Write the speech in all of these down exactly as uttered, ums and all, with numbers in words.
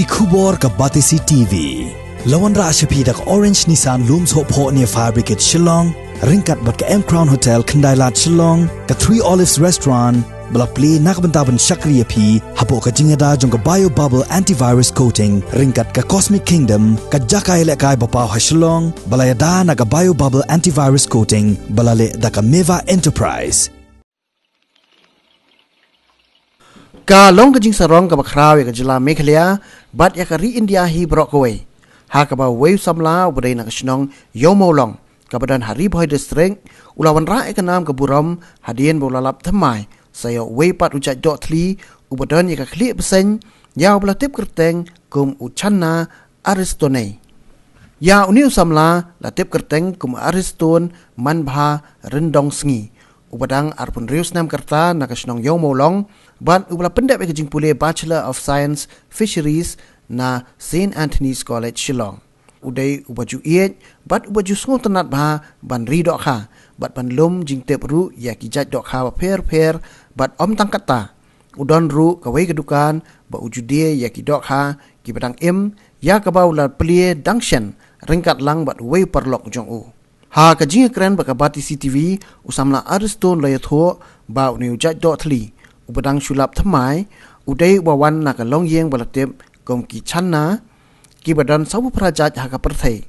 Ki khubor ka Batesi T V. La wanrah sha phi da ka Orange Nissan Lum Sohphoh near Fire Brigade Shillong, ryngkat bad ka M Crown Hotel Khyndailad Shillong, ka Three Olives Restaurant, ba la plie na ka bynta ban shakri ïa phi hapoh ka jingïada jong ka Bio Bubble Antivirus Coating, ryngkat ka Cosmic Kingdom, ka jaka ïalehkai ba paw ha Shillong, ba la ïada na ka Bio Bubble Antivirus Coating, ba la leh da ka Meva Enterprise. Ka long ka jingsarong kaba khraw ïa ka jylla Meghalaya bad ïa ka ri India hi baroh kawei, ha kaba uwei u samla uba dei na ka shnong Ïew Mawlong, kaba don ha Ri Bhoi District, u la wanrah ïa ka nam ka burom hadien ba u la lap thymmai sa ïa uwei pat u jait doh thli uba don ïa ka khlieh bseiñ, ïa uba la tip kyrteng kum u Channa Aristonei. Ïa une u samla la tip kyrteng kum Ariston Manbha Ryndong Sngi, uba dang arphew hynriew snem ka rta na ka shnong Ïew Mawlong, bad uba la pyndep ïa ka jingpule Bachelor of Science Fisheries na Saint Anthony's College Shillong. U dei uba ju ïeit bad uba ju sngewtynnad bha ban ri dohkha bad ban lum jingtip ruh ïa ki jait dohkha bapher bapher, bad ym tang katta, u don ruh kawei ka dukan ba u ju die ïa ki dohkha kiba dang im, ïa kaba u la plie dang shen ryngkat lang bad uwei u paralok jong u. Ha ka jingïakren bad ka Batesi T V, u samla Ariston la ïathuh ba une u jait doh thli uba dang shu lap thymmai u dei uba wan na ka longïing ba la tip kum ki Channa, kiba don sawphew phra jait ha ka pyrthei.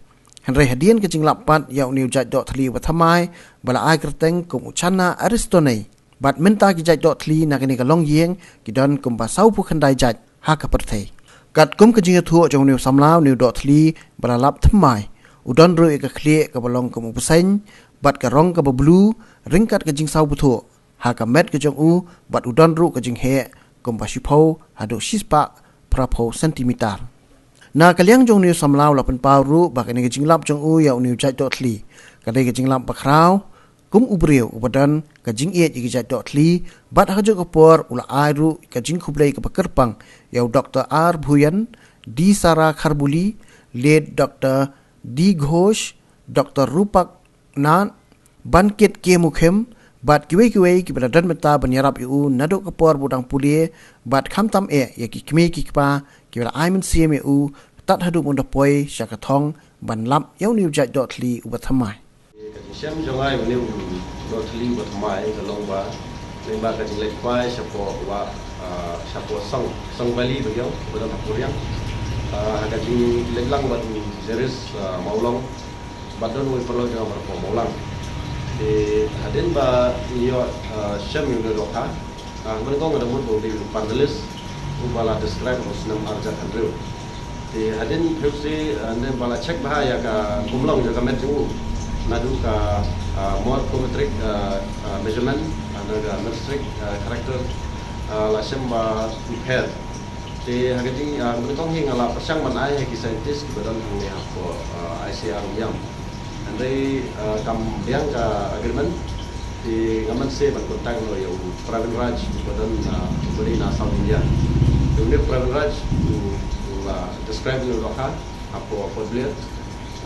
Hynrei hadien ka jinglap pat ïa une u jait doh thli uba thymmai, ba la ai kyrteng kum u Channa Aristonei, bad mynta ki jait doh thli na kane ka longïing ki don kumba sawphew khyndai jait ha ka pyrthei. Katkum ka jingïathuh jong une u samla, une u doh thli ba la lap thymmai u don ruh ïa ka khlieh kaba long kum u bseiñ bad ka rong kaba blue, ryngkat ka jingsawbthuh ha ka met ka jong u, bad u don ruh ka jingheh kumba shiphew haduh shispah phraphew centimeter. Na ka liang jong une u samla u la pynpaw ruh ba kane ka jinglap jong u ïa une u jait doh thli ka dei ka jinglap ba khraw kum u briew uba don ka jingïeit ïa ki jait doh thli, bad ha kajuh ka por u la ai ruh ka jingkhublei kaba kyrpang ïa u Doktor R Bhuyan, D Sara Kharbuli, Late Doktor D Ghosh, Doktor Rupak Nath, Bankit K Mukhim, bad kiwei kiwei kiba la don bynta ban ïarap ïa u naduh ka por ba u dang pule, bad khamtam eh ïa ki kmie ki kpa kiba la ai mynsiem ïa u tad haduh ba un da poi sha ka thong ban lap ïa une u jait doh thli uba thymmai. Ka jingshem jong nga ïa une u doh thli uba thymmai ka long ba, lyngba ka jingleit khwai shapoh wa, ah, shapoh Song, Song Valley ba ïoh, ba don ha Puriang. Ah, ha ka jingleit lang bad u Jeris, ah, Mawlong, bad don uwei u paralok jong nga ba na Mawlang. Te hadien ba ngi ïoh, ah, shem ïa une u dohkha, ah, kaba nyngkong nga da mut ba u dei u pardalis uba la describe ha u snem ar hajar hynriew. Te hadien phi ïohi, ah, ne ba la check bha ïa ka kumlong jong ka met jong u naduh ka, ah, morphometric, ah, ah, measurement, ah, na ka metric, ah, character, ah, la shem ba u pher. Te ha ka jing, ah, kaba nyngkong hi nga la pyrshang ban ai ha ki scientist kiba don hangne hapoh, ah, I C R Umiam. Hynrei, ah, kam biang ka agreement, te nga mynse ban contact noh ïa u Pravin Raj uba don, ah, uba dei na South India. Te une u Pravin Raj u, u la describe une u dohkha hapoh Port Blair.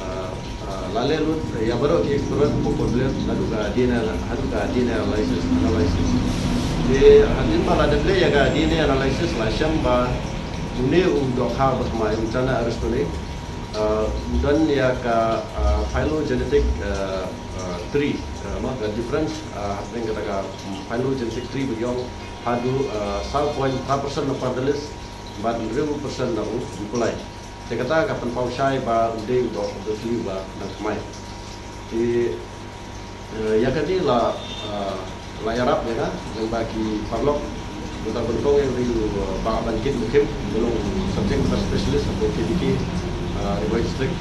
Ah, ah, la leh lut ïa baroh ki experiment hapoh Port Blair, naduh ka D N A, haduh ka D N A analysis, analysis. Te hadien ba la dep leh ïa ka D N A analysis la shem ba une u dohkha uba thymmai, u Channa Aristonei, ah, u don ïa ka, ah, phylogenetic, ah, ah, tree, ah, ma ka difference, ah, hapdeng kata ka, mm, phylogenetic tree ba ïong haduh, ah, saw point phra percent na u pardalis bad hynriew percent na u kulai. Te kata ka pynpaw shai ba u dei u doh, u doh thli uba dang thymmai. Te, eh, ïa kane la, eh, la ïarap ïa nga, lyngba ki paralok, uta ba nyngkong ïa u dei u, eh, Bah Bankit Mukhim, uba long subject matter specialist hapoh K V K, eh, Ri Bhoi District.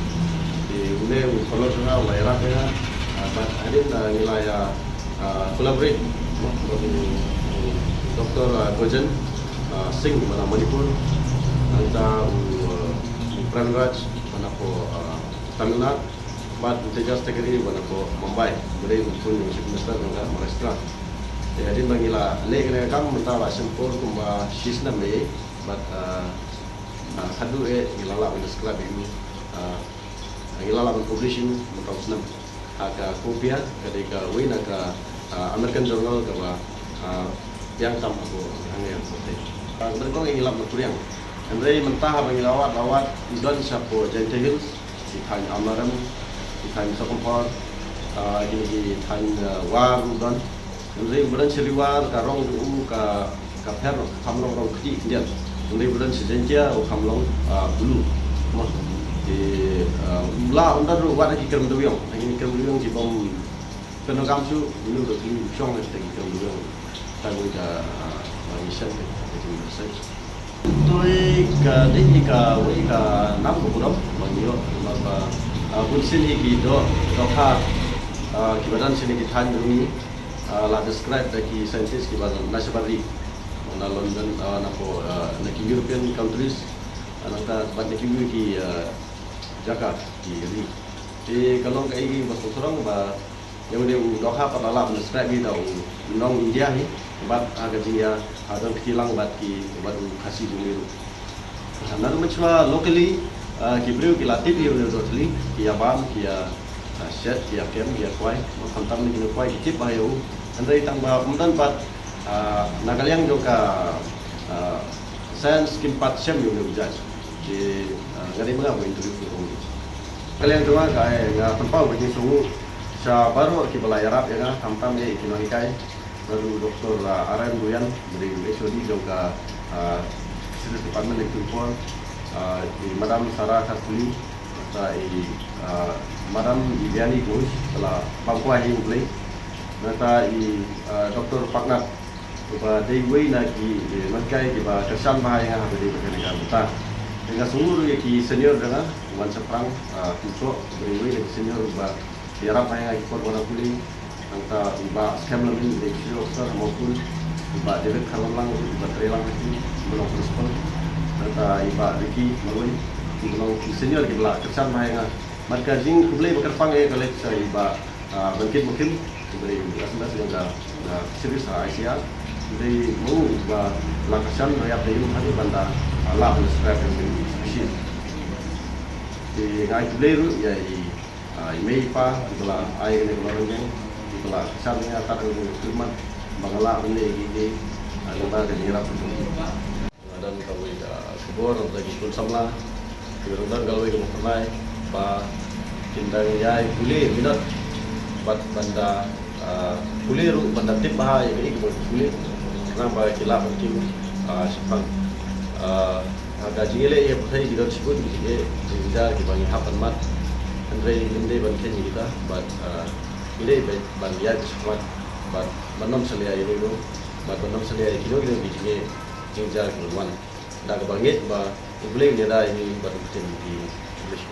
Te une u paralok jong nga u la ïarap ïa nga, eh, bad hadien, eh, ngi la ïa, eh, collaborate, mo, bad u, u Doktor, eh, Gojen, eh, Singh ba na Manipur, nangta u, eh, u Prem Raj ba na hapoh, eh, Tamil Nadu, bad u Tejas Tekari ba na hapoh Mumbai, ba dei u khun u Chief Minister jong ka Maharashtra. Te hadien ba ngi la leh kane ka kam mynta la shim por kumba shi snem eh, bad, ah, ah, haduh eh ngi la lah ban describe ïa u, ah, ngi la lah ban publish ïa u mynta u snem ha ka Copia, ka dei kawei na ka, ah, American journal kaba, ah, biang tam hapoh hangne hapoh India. Ah, kaba nyngkong ngi lap na Puriang. Hynrei mynta haba ngi la wad la wad, i don shapoh Jaintia Hills, i thaiñ Amlarem, i thaiñ Sohkymphor, ah, kine ki thaiñ, ah, War u don. Hynrei u ba don sha Ri War ka rong jong u ka, ka pher noh, ka kham long rong ktieh khyndiat. Hynrei u ba don sha Jaintia u kham long, ah, blue. Mo. Te, ah, u la um don ruh wat ha ki krem dewïong, ha kine ki krem dewïong ki bym pyndonkam shuh, une u da kylli u shong ha kita ki krem dewïong. Tang uwei ka, ah, ba ngi shem ka, ka jingmessage. Toi ka dei hi kawei ka nam ka burom ba ngi ïoh, namar ba, ah, bun sien hi ki doh, dohkha, ah, kiba don sha kine ki thaiñ jong ngi, ah, la describe da ki scientist kiba na shabar ri, na London, ah, na ko, ah, na ki European countries, ah, nangta bad na kiwei ki, ah, jaka ki ri. Te ka long kaei kaba sngewsarong ba ïa une u dohkha pat la lah ban describe hi da u nong India hi, bad ha ka jingïa, ha, don kti lang bad ki, bad u Khasi jong ngi ruh. Naduh mynshwa locally, ah, ki briew ki la tip ïa une u dohthli, ki ïa bam, ki ïa, ah, shet, ki ïa kem, ki ïa kwai. Bad khamtam ne kine kwai ki tip bha ïa u. Hynrei tang ba ym don pat, ah, na ka liang jong ka, ah, science kim pat shem ïa une u jait. Te, ah, nga dei ma nga ba interview ki ong. Ka liang jong nga ka, eh, nga pynpaw ka jingsngewnguh sha baroh kiba la ïarap ïa nga, khamtam eh ki nonghikai, bad u Doktor, ah, R M Ruyan, ba dei u H O D jong ka, ah, Fisheries Department Lecture four, ah, i Madam Sarah Kharpuli, nangta i, ah, Madam Viviani Ghosh, ba la bam kwai ha ïing U Blei, nangta i, ah, Doktor Paknat, uba dei uwei na ki, eh, nonghikai kiba kyrshan bha ïa nga haba dei bad kane ka bynta. Te nga sngewnguh ruh ïa ki senior jong nga, u wan shaphrang, ah, kumto, uba dei uwei na ki senior uba ïarap bha ïa nga ki por ba nga pule. Nangta u Bah Skhem Lamin, u dei chief officer ha Mawphun, u Bah David Kharwanlang, u Bah Treilang Haki, uba long principal. Nangta i Bah Ricky Maloi, uba long ki senior kiba la kyrshan bha ïa nga. Bad ka jingkhublei ba kyrpang eh ka leit sha i Bah, ah, Bangkit Mukhim, uba dei u S M S jong ka, ah, Fisheries ha I C A R. Uba dei ma u uba la kyrshan ba ïap da ïing ha ban da, ah, lah ban describe ïa u species. Te nga ai khublei ruh ïa i, ah, i mei i pa kiba la ai kane ka loreng, kiba la kyrshan ïa nga tad haduh khyllipmat ba nga lah ban leh ïa kine, ah, lyngba ka jingïarap jong ki. Nga don kawei ka khubor na ki khun samla, ki don kawei ka mawphyrnai ba kin dang ïai pule minot bad ban da, ah, pule ruh ban da tip bha ïa kaei kaba ki pule, khnang ba ki lah ban kiew, ah, shaphrang. Ah, ha ka jingïaleh ïa pyrthei ki don shibun ki jingeh jingjar kiba ngi hap ban mad. Hynrei ngim dei ban kheiñ ïa kita bad, ah, ngi dei ban, ban ïaid shakhmat bad ban ym salia ïa kino kino bad ban ym salia ïa kino kino ki jingeh jingjar kiban wan. Da kaba ngeit ba U Blei un ïada ïa ngi bad un pynbeit ïa ngi.